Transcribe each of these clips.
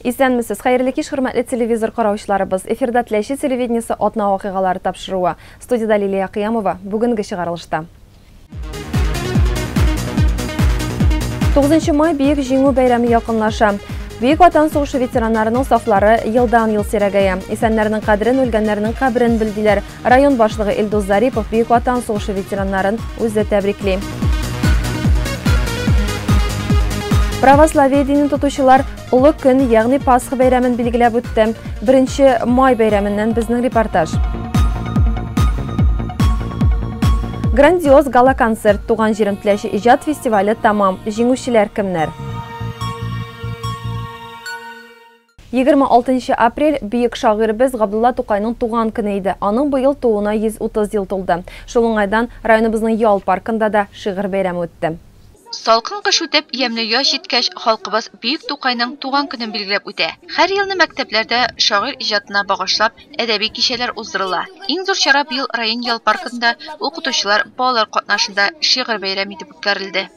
Исәнмесез, хәерле кич, хөрмәтле телевизор караучыларыбыз. Эфирда Теләче телевидениесе атна вакыйгалары тапшыруы. Студияда Лилия Кыямова. Бүгенге чыгарылышта. 9 май Бөек Җиңү бәйрәме якынлаша. Бөек Ватан сугышы ветераннарының сафлары елдан-ел сирәгәя. Исәннәрнең кадерен, үлгәннәрнең каберен бел, диләр. Район башлыгы Илдус Зарипов Бөек Ватан сугышы ветераннарын үзе тәбрикли. Православие динен тотучылар Олы көн, ягъни Пасха бәйрәмен билгеләп үтте. 1 май бәйрәменнән безнең репортаж. Грандиоз гала-концерт Туган җирем Теләче иҗат фестивале тамам. Җиңүчеләр кемнәр? 26 апрель бөек шагыйребез Габдулла Тукайның туган көне иде. Аның быел тууына 130 ел тулды. Шул уңайдан районыбызның ял паркында да шигырь бәйрәме үтте. Салкын кыш үтеп, ямьле яз җиткәч, халкыбыз бөек Тукайның туган көнен билгеләп үтә. Һәр елны мәктәпләрдә шагыйрь иҗатына багышлап әдәби кичәләр уздырыла. Иң зур чара быел район ял паркында укытучылар, балалар катнашында шигырь бәйрәм итеп үткәрелде.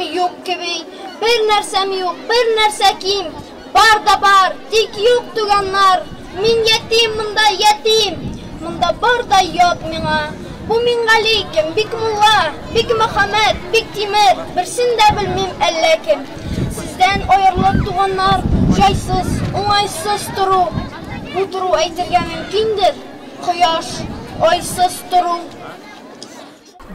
Юк кеби, бер нәрсәм юк, бер нәрсә ким. Бар да бар, тик юк туганнар. Мин ятим монда, ятим. Монда бар да ят миңа. Бу Мингали кем, Бикмулла, Бикмөхәммәт, Биктимер, берсен дә белмим әллә кем. Сездән аерылып туганнар, җайсыз, уңайсыз тору. Бу тору әйтергә мөмкиндер, кояш, айсыз тору.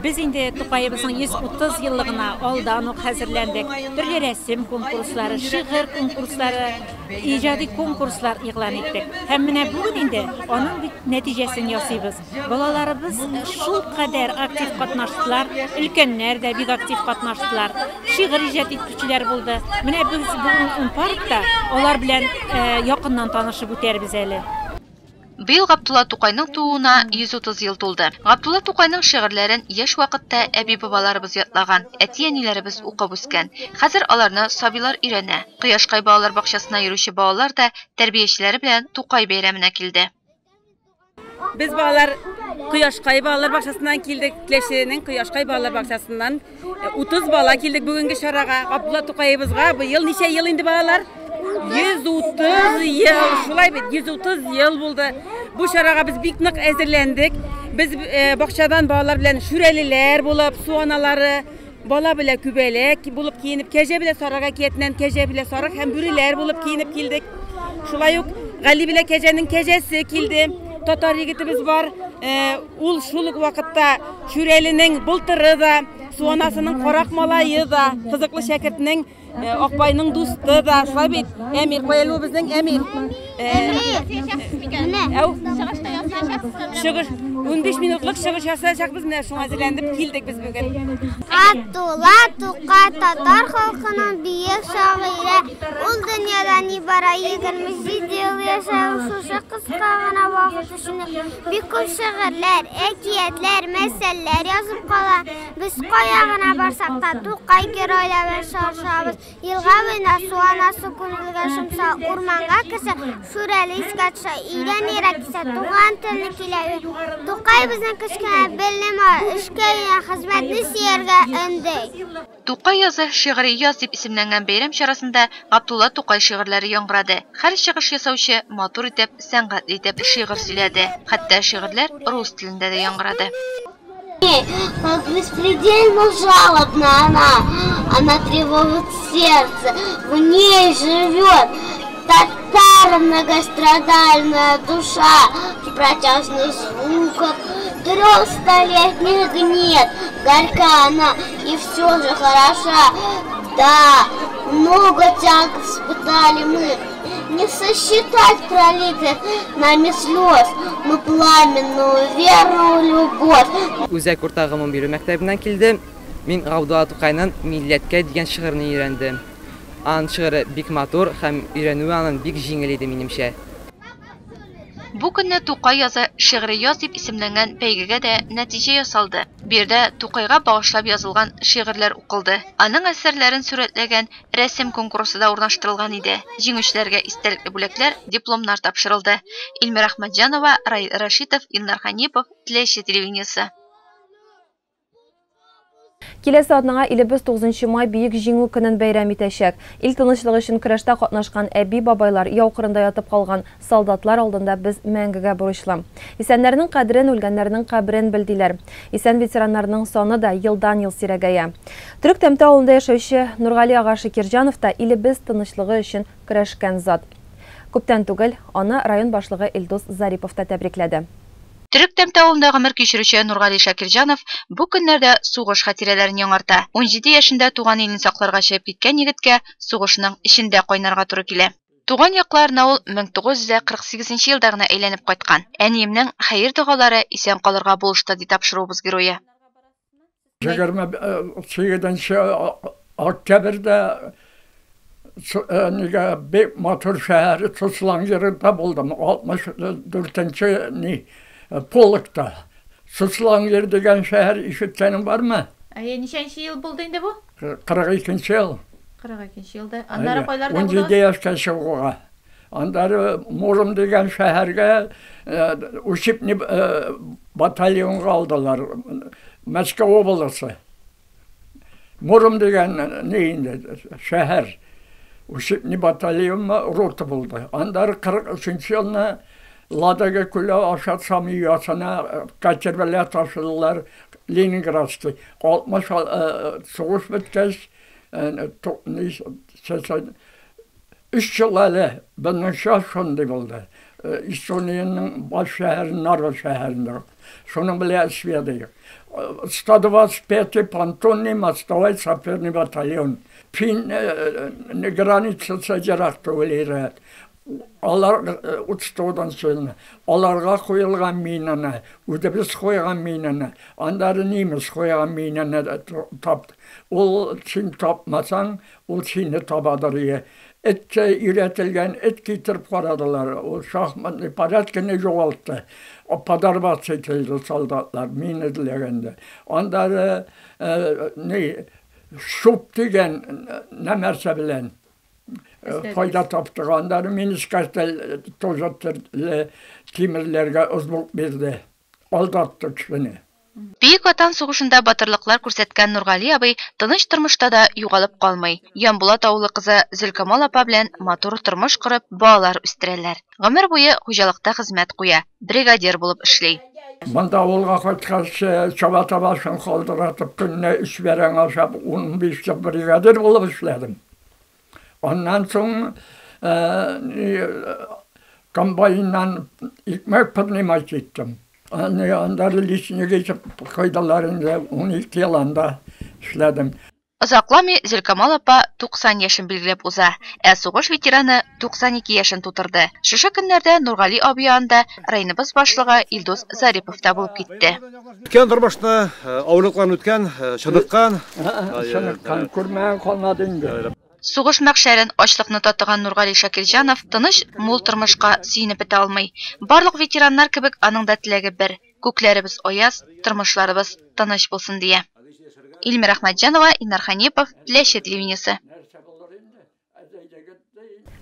Без инде Тукаебызның 130 еллыгына алдан ук хәзерләндек. Төрле рәсем конкурслары, шигырь конкурслары, иҗади конкурслар игълан иттек. Һәм менә бүген инде аның бит нәтиҗәсен ясыйбыз. Балаларыбыз шулкадәр актив катнаштылар, өлкәннәр дә бик актив катнаштылар. Шигырь иҗат итүчеләр булды. Менә без бүген паркта алар белән якыннан танышып үтәрбез әле. Быел Габдулла Тукайның тууына 130 ел тулды. Габдулла Тукайның шигырьләрен яшь вакытта әби-бабаларыбыз ятлаган, әти-әниләребез укып үскән. Хәзер аларны сабыйлар өйрәнә. Кояшкай балалар бакчасына йөрүче балалар да тәрбиячеләре белән Тукай бәйрәменә килде. Без балалар Кояшкай балалар бакчасыннан килдек. Теләченең Кояшкай балалар бакчасыннан 30 бала килдек бүгенге чарага. Габдулла Тукаебызга быел ничә ел инде балалар? 130 ел, шулай бит, 130 ел булды. Бу чарага без бик нык әзерләндек. Без бакчадан балалар белән шүрәлеләр булып, су аналары, бала белән күбәләк булып киенеп, кәҗә белән сарык әкиятеннән кәҗә белән сарык һәм бүреләр булып киенеп килдек. Шулай ук Гали белән кәҗәнең кәҗәсе килде. Татар егетебез бар. Ул шул ук вакытта Шүрәленең былтыры да, су анасының карак малае да, кызыклы шәкертнең Акбайның дусты да, шулай бит. Әмир, кая әле ул безнең Әмир? Әү. Чыгыш 15 минутлык чыгыш ясаячакбыз, менә шуңа әзерләнеп килдек без бүген. Габдулла Тукай татар халкының бөек шагыйре. Ул дөньяда нибары 27 ел яшәве шушы кыска гына вакыт эчендә бик күп шигырьләр, әкиятләр, мәсәлләр язып кала. Без кая гына барсак та, Тукай геройлары белән шашабыз. Елга буена су анасы күңелгә шымса, урманга керсә, Шүрәле искә төшә, өйдән ерак китсә, туган телне көйләве. Тукай безнең кечкенә белем ала, эшкә өйрәнә, хезмәтне сөяргә өнди. Тукай язы, шигъри яз дип исемләнгән бәйрәм чарасында Габдулла Тукай шигырьләре яңгырады. Һәр чыгыш ясаучы матур итеп, сәнгатьле итеп шигырь сөйләде. Хәтта шигырьләр рус телендә дә яңгырады. Как беспредельно жалобна она, она тревожит сердце, в ней живет татара многострадальная душа в протяжных звуках трехстолетних гнет. Горька она и все же хороша. Да, много тягот испытали мы, не сосчитать пролитых нами слез, но пламенную веру, любовь. Үзәк урта гомумбирү мәктәбеннән килдем. Мин Габдулла Тукайның Милләткә дигән шигырен өйрәндем. Аның шигыре бик матур һәм өйрәнүе аның бик җиңел иде минемчә. Бу көнне Тукай язы, шигъри яз дип исемләнгән бәйгегә дә нәтиҗә ясалды. Биредә Тукайга багышлап язылган шигырьләр укылды. Аның әсәрләрен сурәтләгән рәсем конкурсы да урнаштырылган иде. Җиңүчеләргә истәлекле бүләкләр, дипломнар тапшырылды. Эльмира Әхмәтҗанова, Раил Рәшитов, Илнар Ханипов, Теләче телевидениесе. Киләсе атнага илебез 9 май Бөек Җиңү көнен бәйрәм итәчәк. Ил тынычлыгы өчен көрәштә катнашкан әби-бабайлар, яу кырында ятып калган солдатлар алдында без мәңгегә бурычлы. Исәннәрнең кадерен, үлгәннәрнең каберен бел, диләр. Исән ветераннарның саны да елдан-ел сирәгәя. Төрек Тәмте авылында яшәүче Нургали ага Шакирҗанов та илебез тынычлыгы өчен көрәшкән зат. Күптән түгел аны район башлыгы Илдус Зарипов та тәбрикләде. Төрек Тәмте авылында гомер кичерүче Нургали Шакирҗанов бу көннәрдә сугыш хатирәләрен яңарта. 17 яшендә туган илен сакларга чыгып киткән егеткә сугышның эчендә кайнарга туры килә. Туган якларына ул 1948 елда гына әйләнеп кайткан. Әниемнең хәер догалары исән калырга булышты, ди тапшыруыбыз герое. 28 октябрьдә нигә бик матур шәһәр Суслонгерда булдым. 64-нче ни полкта. Суслонгер дигән шәһәр ишеткәнең бармы? Әйе, ничәнче ел булды инде бу? 42 ел. 42 елда. Аннары кайларда булдыгыз? 17 яшькә чыгуга. Аннары Муром дигән шәһәргә учебный батальонга алдылар. Мәскәү областы. Муром дигән ни инде шәһәр. Учебный батальон рота булды. Аннары 43 елны Ладога күле аша Сами ясына катер белән ташыдылар Ленинградский. 60 сугыш беткәч, 3 ел әле безнең шундый булды. Эстониянең баш шәһәре Нарва шәһәрендә. Шуның белән эшләдек. 125-й понтонный мостовой саперный батальон. Фин границасы ерак түгел иде. Алар 39 елны аларга куелган минаны, үзебез куйган минаны, аннары немец куйган минаны тапты. Ул син тапмасаң, ул сине табадыр ие. Эткә өйрәтелгән эт китереп карадылар. Ул шахматный порядканы югалтты. Подорваться ителде солдатлар мина эзләгәндә. Аннары ни шуп дигән нәрсә белән файда таптык. Аннары минискастел тоже төрле тимерләргә озбук бирде. Алдатты кешене. Бөек Ватан сугышында батырлыклар күрсәткән Нургали абый тыныч тормышта да югалып калмый. Ямбулат авылы кызы Зөлкамал апа белән матур тормыш корып, балалар үстерәләр. Гомер буе хуҗалыкта хезмәт куя, бригадир булып эшли. Монда авылга кайткач, чабата башын калдыратып, көненә 3 бәрәң ашап, 15 ел бригадир булып эшләдем. Аннан соң комбайннан икмәк принимать иттем. Аннары личник итеп куйдылар инде, 12 ел анда эшләдем. Озакламый Зөлкамал апа 90 яшен билгеләп уза, ә сугыш ветераны 92 яшен тутырды. Шушы көннәрдә Нургали абый янында районыбыз башлыгы Илдус Зарипов та булып китте. Үткән тормышны, авырлыкларны үткән, чыныккан. Чыныккан, күрмәгән калмады инде. Сугыш мәхшәрен, ачлыкны татыган Нургали Шакирҗанов тыныч, мул тормышка сөенеп бетә алмый. Барлык ветераннар кебек аның да теләге бер: күкләребез аяз, тормышларыбыз тыныч булсын дия. Илмира Әхмәтҗанова, Инар Ханипов, Теләче телевидениесе.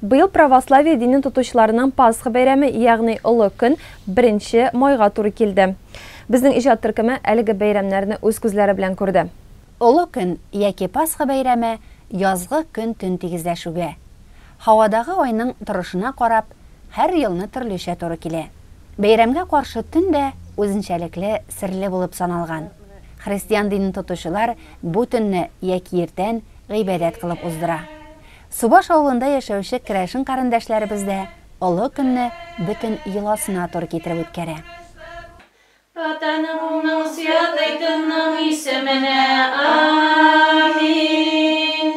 Быел православие динен тотучыларының Пасха бәйрәме, ягъни Олы көн, 1 майга туры килде. Безнең иҗат төркеме әлеге бәйрәмнәрне үз күзләре белән күрде. Олы көн яки Пасха бәйрәме язгы көн-төн тигезләшүгә, һавадагы айның торышына карап, һәр елны төрлечә туры килә. Бәйрәмгә каршы төн дә үзенчәлекле серле булып саналган. Христиан динен тотучылар бу төнне яки иртән гыйбадәт кылып уздыра. Субаш авылында яшәүче керәшен карендәшләребез дә олы көнне бөтен йоласына туры китереп үткәрә. Атаның, улның, Святой Тынның исеменә амин.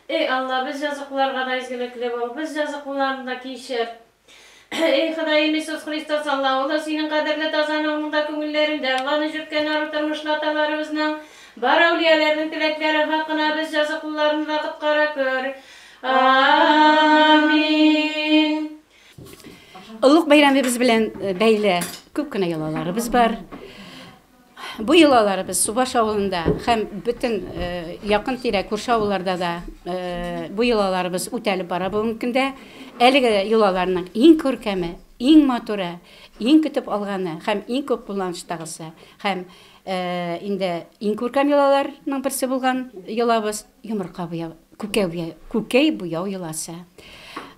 Эй Алла, без языкларга да изгелекле бул, без языкларны да кичер. Эй Ходаем Иисус Христос, Алла улы, синең кадерле таза нурыңда күңелләрендә Алланы җөрткән ару тормышлы аталарыбызның, бар әүлияләрнең теләкләре хакына без языкларны да коткара күр. Амин. Олуг бәйрәмебез белән бәйле күп кенә йолаларыбыз бар. Бу йолаларыбыз Субаш авылында һәм бөтен якын тирә күрше авылларда да бу йолаларыбыз үтәлеп бара бүгенге көндә. Әлеге йолаларның иң күркәме, иң матуры, иң көтеп алганы һәм иң күп кулланыштагысы һәм Инде иң күркәм йолаларның берсе булган йолабыз йомырка буяу, күкәй буяу, күкәй буяу йоласы.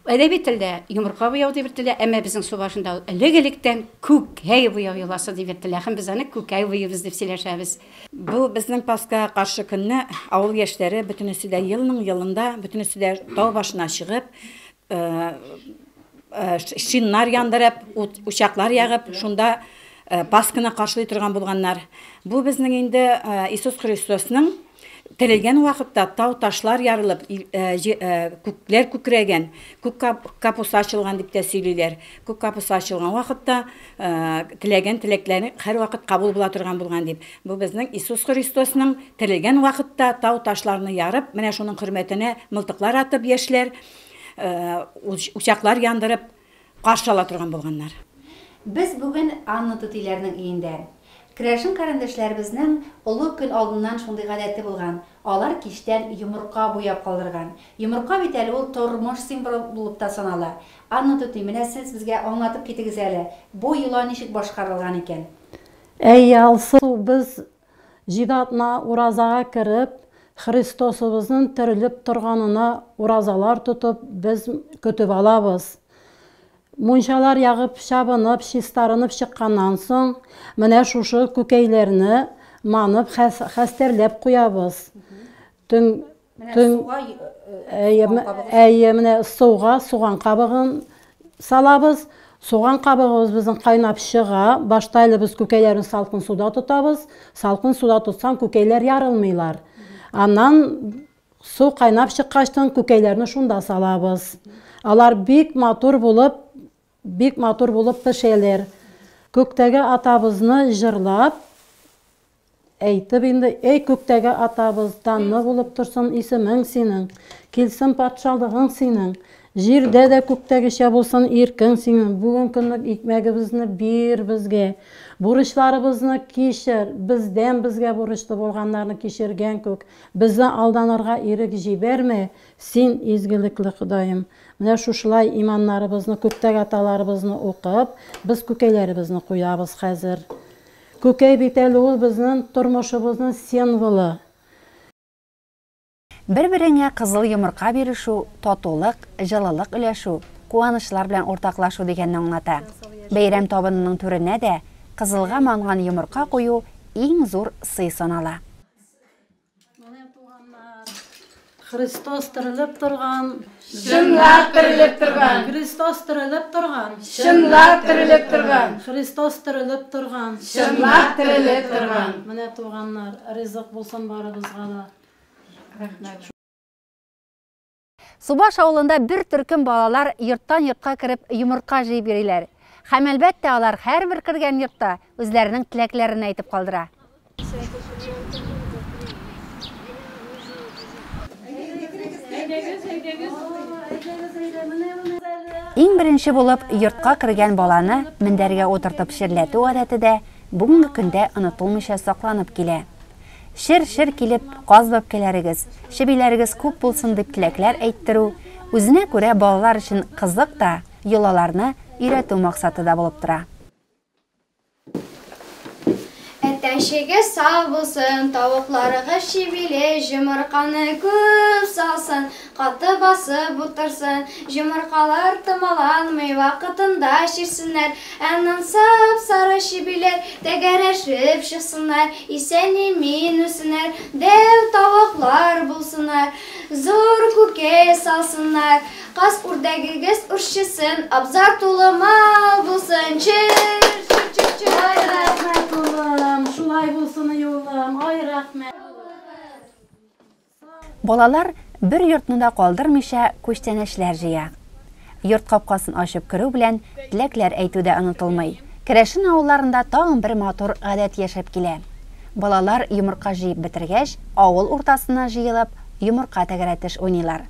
Әдәби телдә йомырка буяу дип йөртелә, әмма безнең Субашында ул элек-электән күкәй буяу йоласы дип йөртелә һәм без аны күкәй буйыбыз дип сөйләшәбез. Бу безнең Пасхага каршы көнне авыл яшьләре бөтенесе дә елның елында бөтенесе дә тау башына чыгып, шиннар яндырып, ут, учаклар ягып, шунда Пасханы каршылый торган булганнар. Бу безнең инде Иисус Христосның терелгән вакытта тау ташлар ярылып, күкләр күкрәгән, күк капусы ачылган дип тә сөйлиләр. Күк капусы ачылган вакытта теләгән теләкләре һәрвакыт кабул була торган булган дип. Бу безнең Иисус Христосның терелгән вакытта тау ташларны ярып, менә шуның хөрмәтенә мылтыклар атып яшьләр, учаклар яндырып каршы ала торган булганнар. Без бүген Анна түтиләрнең өендә. Керәшен карендәшләребезнең Олы көн алдыннан шундый гадәте булган, алар кичтән йомырка буяп калдырган. Йомырка бит әле ул тормыш символы булып та санала. Анна түти, менә сез безгә аңлатып китегез әле, бу йола ничек башкарылган икән? Әйе, Алсу, без Җиде атна уразага кереп, Христосыбызның терелеп торганына уразалар тотып, без көтеп алабыз. Мунчалар ягып, чабынып, чистарынып чыкканнан соң, менә шушы күкәйләрне манып, хәстәрләп куябыз. Төн Менә суга әйе, әйе, менә суга суган кабыгын салабыз. Суган кабыгыбыз безнең кайнап чыга. Башта әле без күкәйләрне салкын суда тотабыз. Салкын суда тотсаң, күкәйләр ярылмыйлар. Аннан су кайнап чыккачтан күкәйләрне шунда салабыз. Алар бик матур булып, бик матур булып пешәләр. Күктәге атабызны җырлап, Әйтеп инде, Әй күктәге Атабыз, данлы булып торсын исемең синең, килсен патшалыгың синең, җирдә дә күктәгечә булсын иркең синең, бүген көнлек икмәгебезне бир безгә, бурычларыбызны кичер, бездән безгә бурычлы булганнарны кичергән күк, безне алданырга ирек җибәрмә, син, изгелекле Ходаем. Менә шушылай иманнарыбызны, күктәге аталарыбызны укып, без күкәйләребезне куябыз хәзер. Күкәй бит әле ул безнең тормышыбызның символы. Бер-береңә кызыл йомырка бирешү, татулык, җылылык өләшү, куанычлар белән уртаклашу дигәнне аңлата. Бәйрәм табынының түренә дә кызылга манган йомырка кую иң зур сый санала. Христос терелеп торган. Чынлап терелеп торган. Христос терелеп торган. Чынлап терелеп торган. Христос терелеп торган. Чынлап терелеп торган. Менә туганнар, ризык булсын барыбызга да. Рәхмәт. Субаш авылында бер төркем балалар йорттан йортка кереп йомырка җыеп йөриләр. Һәм, әлбәттә, алар һәрбер кергән йортта үзләренең теләкләрен әйтеп калдыра. Иң беренче булып йортка кергән баланы мендәргә утыртып черләтү гадәте дә бүгенге көндә онытылмыйча сакланып килә. Чер-чер килеп, каз бәбкәләрегез, чебиләрегез күп булсын дип теләкләр әйттерү, үзенә күрә балалар өчен кызык та, йолаларны өйрәтү максаты да булып тора. Әтәчегез сау булсын, тавыкларыгыз чибиле, җомырканы күп салсын, каты басып утырсын, җомыркалар томаланмый, вакытында чирсеннәр, Аннан сап-сары чебиләр тәгәрәшеп чыксыннар, исән-имин үссеннәр, дәү тавыклар булсыннар, зур күкәй салсыннар, каз-үрдәгегез үрчесен, абзар тулы мал булсын, чер-чер-чер-чер. Ай рәхмәт, улым, шулай булсын, и улым, ай рәхмәт. Балалар бер йортны да калдырмыйча күчтәнәчләр җыя. Йорт капкасын ачып керү белән теләкләр әйтү дә онытылмый. Керәшен авылларында тагын бер матур гадәт яшәп килә. Балалар йомырка җыеп бетергәч, авыл уртасына җыелып, йомырка тәгәрәтеш уйныйлар.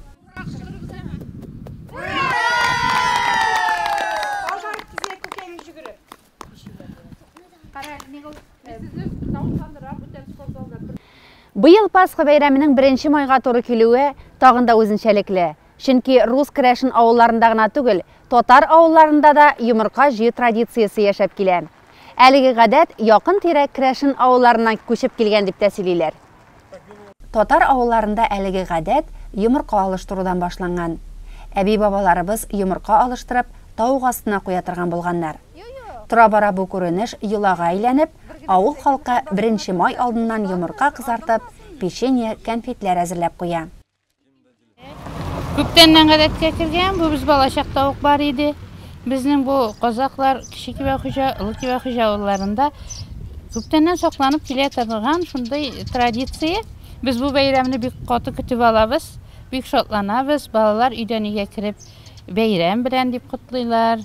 Быел Пасха бәйрәменең беренче майга туры килүе тагын да үзенчәлекле. Чөнки рус керәшен авылларында гына түгел, татар авылларында да йомырка җыю традициясе яшәп килә. Әлеге гадәт якын-тирә керәшен авылларыннан күчеп килгән дип тә сөйлиләр. Татар авылларында әлеге гадәт йомырка алыштырудан башланган. Әби-бабаларыбыз йомырка алыштырып, тавык астына куя торган булганнар. Тора-бара бу күренеш йолага әйләнеп, авыл халкы беренче май алдыннан йомырка кызартып, печенье, кәнфитләр әзерләп куя. Күптәннән гадәткә кергән, бу без балачакта ук бар иде. Безнең бу казаклар Кече Кибәхуҗа, Олы Кибәхуҗа авылларында күптәннән сакланып килә торган шундый традиция. Без бу бәйрәмне бик каты көтеп алабыз, бик шатланабыз. Балалар өйдән өйгә кереп бәйрәм белән дип котлыйлар.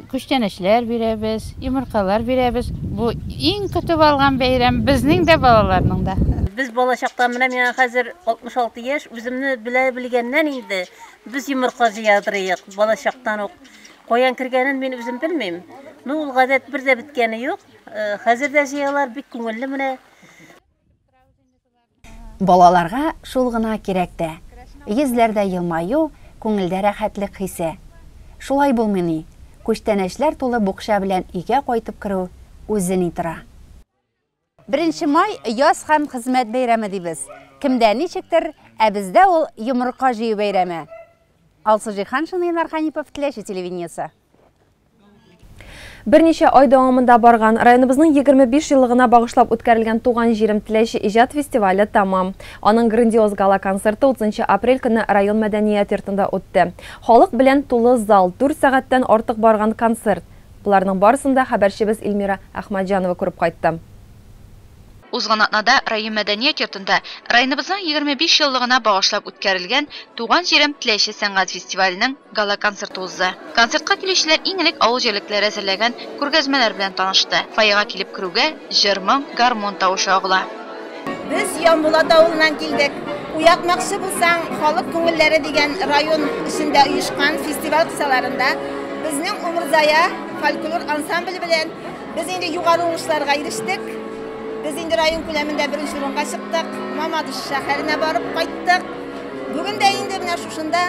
Күчтәнәчләр бирәбез, йомыркалар бирәбез. Бу иң көтеп алган бәйрәм безнең дә, балаларның да. Без балачакта, менә миңа хәзер 66 яшь, үземне белә белгәннән инде без йомырка җыядырыек балачактан ук. Каян кергәнен мин үзем белмим. Ну, ул гадәт бер дә беткәне юк. Хәзер дә җыялар, бик күңелле менә. Балаларга шул гына кирәк тә. Йөзләрдә елмаю, күңелдә рәхәтлек хисе. Шулай булмыни, күчтәнәчләр тулы букча белән өйгә кайтып керү үзе ни тора. Беренче май, яз һәм хезмәт бәйрәме дибез. Кемдә ничектер, ә бездә ул йомырка җыю бәйрәме. Алсу Җиһаншина, Ленар Хәнипов, Теләче телевидениесе. Берничә ай дәвамында барган районыбызның 25 еллыгына багышлап үткәрелгән Туган җирем Теләче иҗат фестивале тәмам. Аның грандиоз гала-концерты 30 апрель көнне район мәдәният йортында үтте. Халык белән тулы зал, 4 сәгатьтән артык барган концерт. Боларның барысын да хәбәрчебез Эльмира Әхмәтҗанова күреп кайтты. Узган атнада район мәдәният йортында районыбызның 25 еллыгына багышлап үткәрелгән Туган җирем Теләче сәнгать фестиваленең гала-концерты узды. Концертка килүчеләр иң элек авыл җирлекләре әзерләгән күргәзмәләр белән танышты. Фойега килеп керүгә җыр-моң, гармун тавышы агыла. Без Ямбулат авылыннан килдек. Уятмакчы булсаң, халык күңелләре дигән район эчендә оешкан фестиваль кысаларында безнең Умырзая фольклор ансамбле белән без инде югары уңышларга ирештек. Без инде район күләмендә беренче урынга чыктык. Мамадыш шәһәренә барып кайттык. Бүген дә инде менә шушында,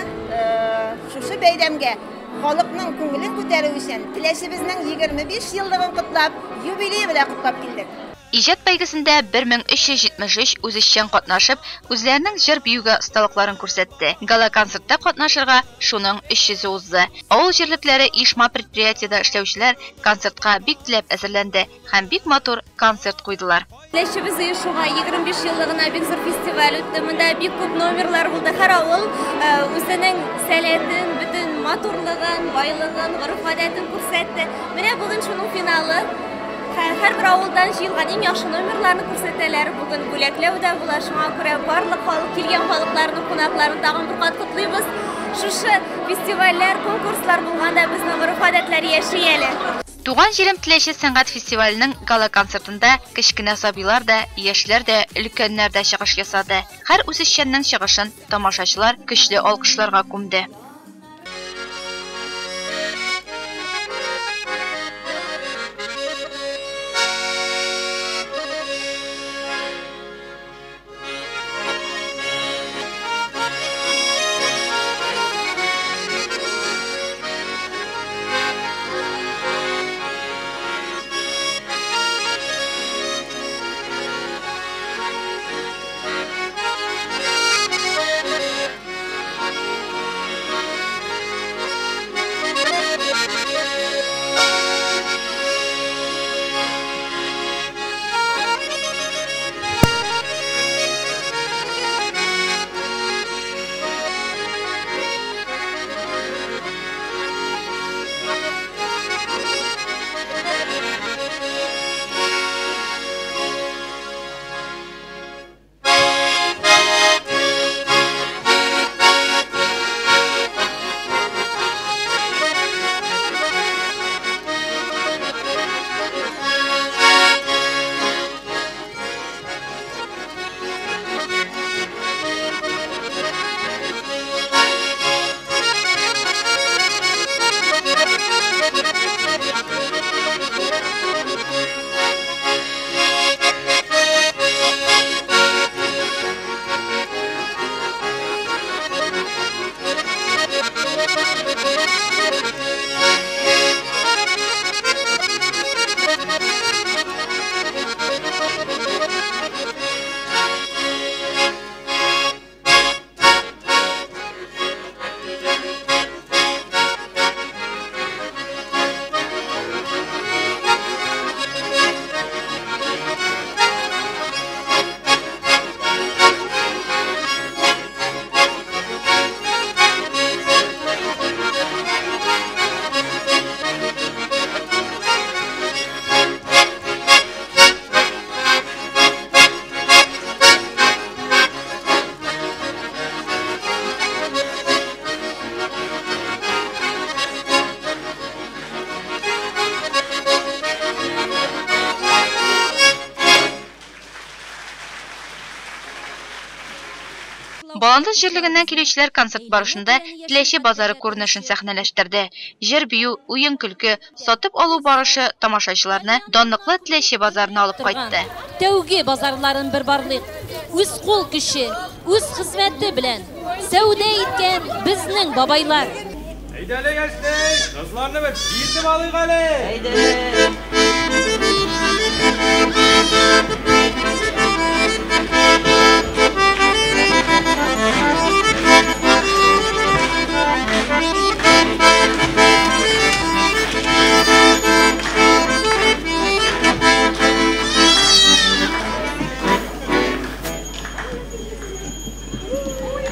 шушы бәйрәмгә халыкның күңелен күтәрү өчен Теләчебезнең 25 еллыгын котлап, юбилей белән котлап килдек. Иҗат бәйгесендә 1373 үзешчән катнашып, үзләренең җыр-биюгә осталыкларын күрсәтте. Гала-концертта катнашырга шуның 300-е узды. Авыл җирлекләре оешма предприятиедә эшләүчеләр концертка бик теләп әзерләнде һәм бик матур концерт куйдылар. Теләчебез оешуга 25 еллыгына бик зур фестиваль үтте. Монда бик күп номерлар булды. Һәр авыл үзенең сәләтен, бөтен матурлыгын, байлыгын, гореф-гадәтен күрсәтте. Менә бүген шуның финалы. Һәрбер авылдан җыелган иң яхшы номерларны күрсәтәләр. Бүген бүләкләү дә була. Шуңа күрә барлык халык, килгән халыкларны, кунакларны тагын бер кат котлыйбыз. Шушы фестивальләр, конкурслар булганда безнең гореф-гадәтләр яши әле. Туган җирем Теләче сәнгать фестиваленең гала-концертында кечкенә сабыйлар да, яшьләр дә, өлкәннәр дә чыгыш ясады. Һәр үзешчәннең чыгышын тамашачылар көчле алкышларга күмде. Баландыз җирлегеннән килүчеләр концерт барышында Теләче базары күренешен сәхнәләштерде. Җыр-бию, уен-көлке, сатып алу барышы тамашачыларны данлыклы Теләче базарына алып кайтты. Тәүге базарларын бер барлыйк. Үз кул көче, үз хезмәте белән сәүдә иткән безнең бабайлар. Әйдә әле, яшьтәш, кызларны бер биетеп алыйк әле. Әйдә.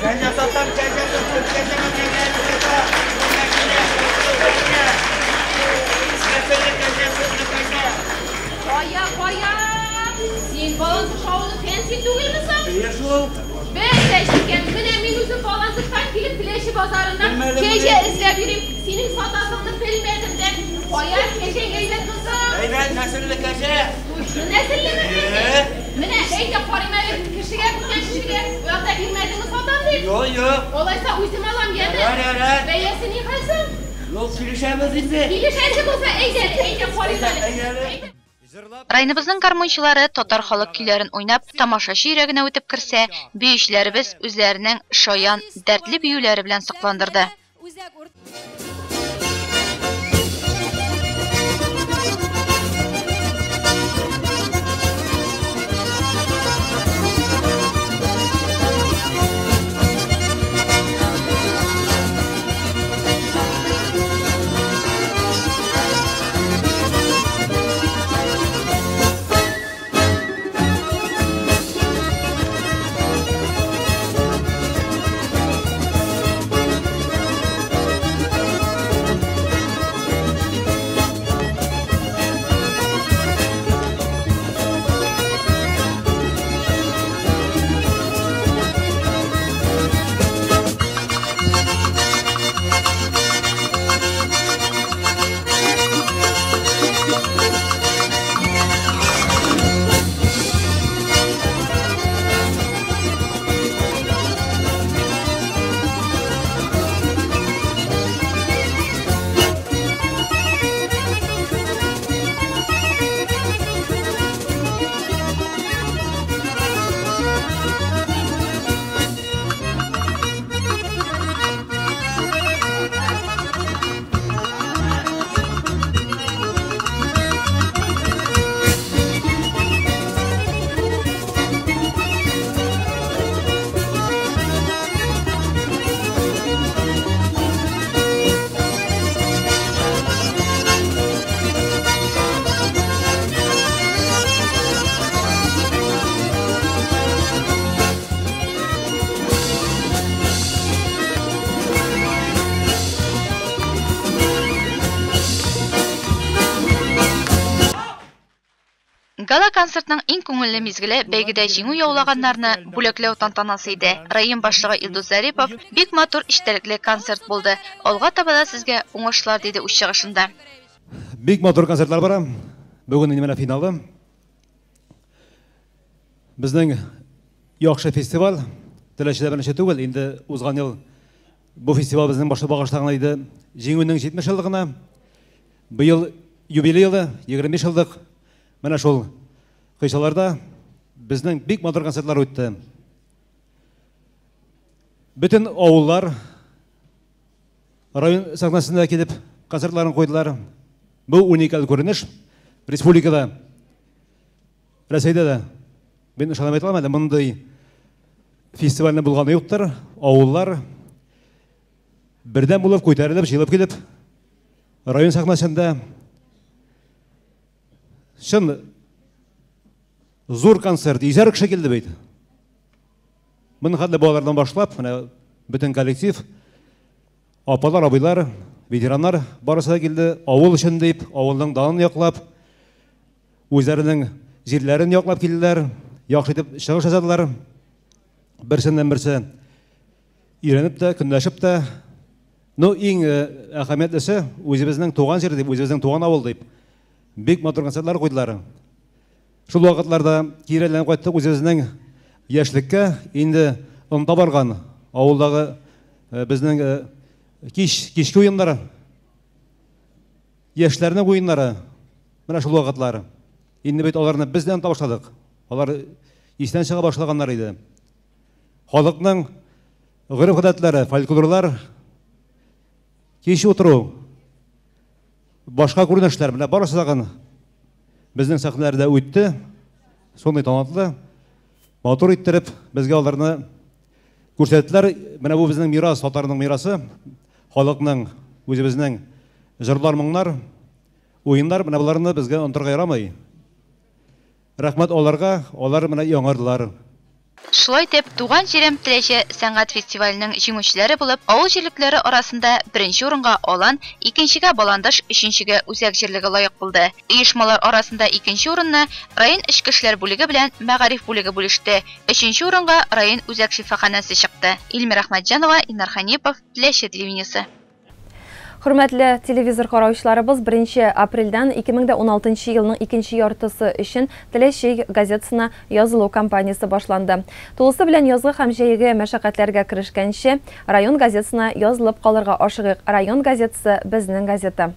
Кәҗә сатам, кәҗә сатам, кәҗә Кая, кая? Син Баландыш авылы Фәнси түгелме соң? Әйе шул. Бәләш икән. Менә мин үзем Баландыштан килеп Теләче базарыннан кәҗә эзләп йөрим. Синең сатасыңны белмәдем дә. Кая, кәҗәң әйбәт кызым? Әйбәт, нәселле кәҗә. Точно нәселлеме кәҗә? Менә, әйдә карыйм әле, кешегә бүтән кешегә вәгъдә бирмәдеңме сатам дип? Юк, юк. Алайса үзем алам, яме? Ярар, ярар. Бәясе ни хәл соң? Юк, килешәбез инде. Килешәсе булса, әйдә әле, әйдә карыйк әле. Әйдә. Районыбызның гармунчылары татар халык көйләрен уйнап, тамашачы йөрәгенә үтеп керсә, биючеләребез үзләренең шаян, дәртле биюләре белән сокландырды. Гала-концертның иң күңелле мизгеле бәйгедә җиңү яулаганнарны бүләкләү тантанасы иде. Район башлыгы Илдус Зарипов, Бик матур эчтәлекле концерт булды. Алга таба да сезгә уңышлар, диде үз чыгышында. Бик матур концертлар бара. Бүген инде менә финалы. Безнең яхшы фестиваль. Теләчедә беренче түгел, инде узган ел бу фестиваль безнең башы багышланган иде. Җиңүнең 70 еллыгына. Быел юбилей елы, 25 еллык. Менә шул кыйсаларда безнең бик матур концертлар үтте. Бөтен авыллар район сәхнәсендә килеп концертларын куйдылар. Бу уникаль күренеш республикада, Рәсәйдә дә. Мин ышанып әйтә алам, әле мондый фестивальнең булганы юктыр. Авыллар бердәм булып, күтәрелеп, җыелып килеп, район сәхнәсендә чын зур концерт, йөзәр кеше килде бит. Моның хәтле балалардан башлап, менә бөтен коллектив, апалар, абыйлар, ветераннар барысы да килде. Авыл өчен дип, авылның данын яклап, үзләренең җирләрен яклап килделәр. Яхшы итеп чыгыш ясадылар. Берсеннән берсе өйрәнеп тә, көнләшеп тә. Ну, иң әһәмиятлесе, үзебезнең туган җир дип, үзебезнең туган авыл дип, бик матур концертлар куйдылар. Шул вакытларда кире әйләнеп кайттык үзебезнең яшьлеккә. Инде оныта барган авылдагы безнең кичке уеннары, яшьләрнең уеннары, менә шул вакытлар. Инде бит аларны без дә оныта башладык. Алар истән чыга башлаганнар иде. Халыкның гореф-гадәтләре, фольклорлар, кич утыру, башка күренешләр, менә барысы тагын безнең сәхнәләрдә үтте. Шундый талантлы, матур иттереп безгә аларны күрсәттеләр. Менә бу безнең мирас, татарның мирасы, халыкның, үзебезнең җырлар, моңнар, уеннар, менә боларны безгә онытырга ярамый. Рәхмәт аларга, алар менә яңардылар. Шулай итеп, Туган җирем Теләче сәнгать фестиваленең җиңүчеләре булып, авыл җирлекләре арасында беренче урынга Алан, икенчегә Баландыш, өченчегә Үзәк җирлеге лаек булды. Оешмалар арасында икенче урынны район эчке эшләр бүлеге белән мәгариф бүлеге бүлеште, өченче урынга район үзәк шифаханәсе чыкты. Илмира Әхмәтҗанова, Илнар Хәнипов, Теләче телевидениесе. Хөрмәтле телевизор караучыларыбыз, 1 апрельдән 2016 елның икенче яртысы өчен Теләче газетасына язылу кампаниясе башланды. Тулысы белән язгы һәм җәйге мәшәкатьләргә керешкәнче, район газетасына язылып калырга ашыгыйк. Район газетасы безнең газета.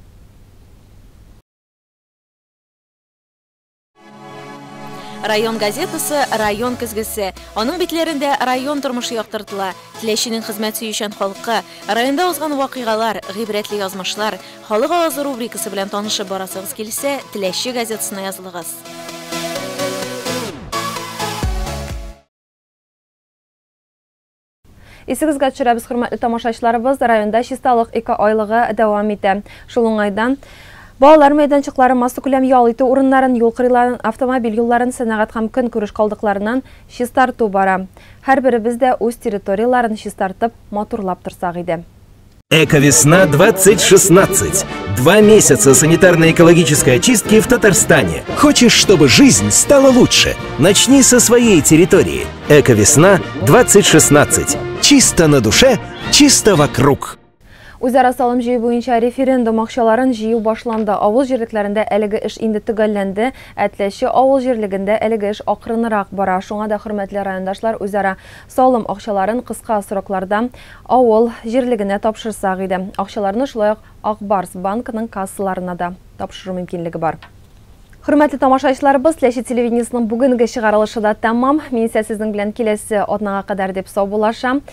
Район газетасы район көзгесе. Аның битләрендә район тормышы яктыртыла. Теләченең хезмәт сөючән халкы, районда узган вакыйгалар, гыйбрәтле язмышлар, халык авазы рубрикасы белән танышып барасыгыз килсә, Теләче газетасына язылыгыз. Исегезгә төшерәбез, хөрмәтле тамашачыларыбыз, районда чисталык экоайлыгы дәвам итә. Шул уңайдан балалар мәйданчыклары, массакүләм ял итү урыннарын, юл кырыйларын, автомобиль юлларын, сәнәгать һәм көнкүреш калдыкларыннан чистарту бара. Һәрберебез дә үз территорияләрен чистартып, матурлап торсак иде. Эковесна 2016. 2 месяца санитарно-экологической очистки в Татарстане. Хочешь, чтобы жизнь стала лучше? Начни со своей территории. Эковесна 2016. Чисто на душе, чисто вокруг. Үзара салым җыю буенча референдум акчаларын җыю башланды. Авыл җирлекләрендә әлеге эш инде төгәлләнде. Әтләче авыл җирлегендә әлеге эш акрынрак бара. Шуңа да хөрмәтле райондашлар үзара салым акчаларын кыска срокларда авыл җирлегенә тапшырсак иде. Акчаларны шулай ук Ак Барс банкының кассаларына да тапшыру мөмкинлеге бар. Хөрмәтле тамашачыларыбыз, Теләче телевидениесының бүгенге чыгарылышы да тәмам. Мин исә сезнең белән киләсе атнага кадәр дип саубуллашам.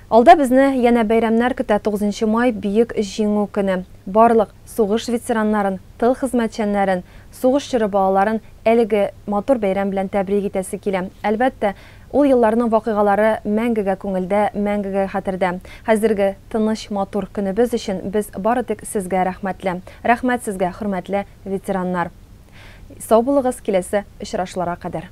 Алда безне янә бәйрәмнәр көтә. 9 май Бөек Җиңү көне. Барлык сугыш ветераннарын, тыл хезмәтчәннәрен, сугыш чоры балаларын әлеге матур бәйрәм белән тәбрик итәсе килә. Әлбәттә, ул елларның вакыйгалары мәңгегә күңелдә, мәңгегә хәтердә. Хәзерге тыныч, матур көнебез өчен без бары тик сезгә рәхмәтле. Рәхмәт сезгә, хөрмәтле ветераннар. Сау булыгыз, киләсе очрашуларга кадәр.